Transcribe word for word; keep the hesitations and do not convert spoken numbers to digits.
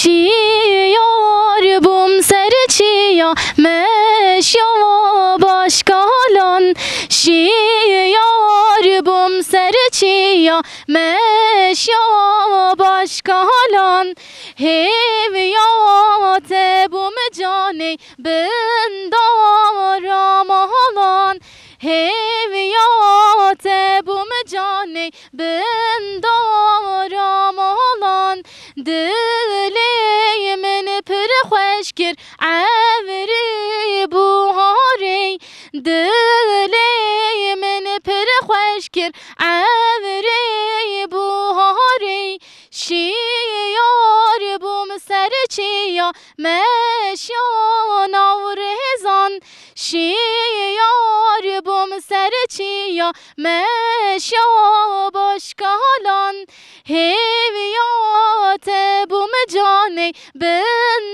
Şiyar bûm ser çiya meşya başkalan, şiyar bûm ser çiya meşya başkalan. Hêviya te bûm canê bin dara malan, hêviya te bûm canê bin dara malan. Dilê min pir xweş kir evrî buharê, dilê min pir xweş kir evrî buharê. Şiyar bûm ser çiya meşya nav rêzan, şiyar bûm ser çiya meşya başkalan. Hêviya te bûm canê bin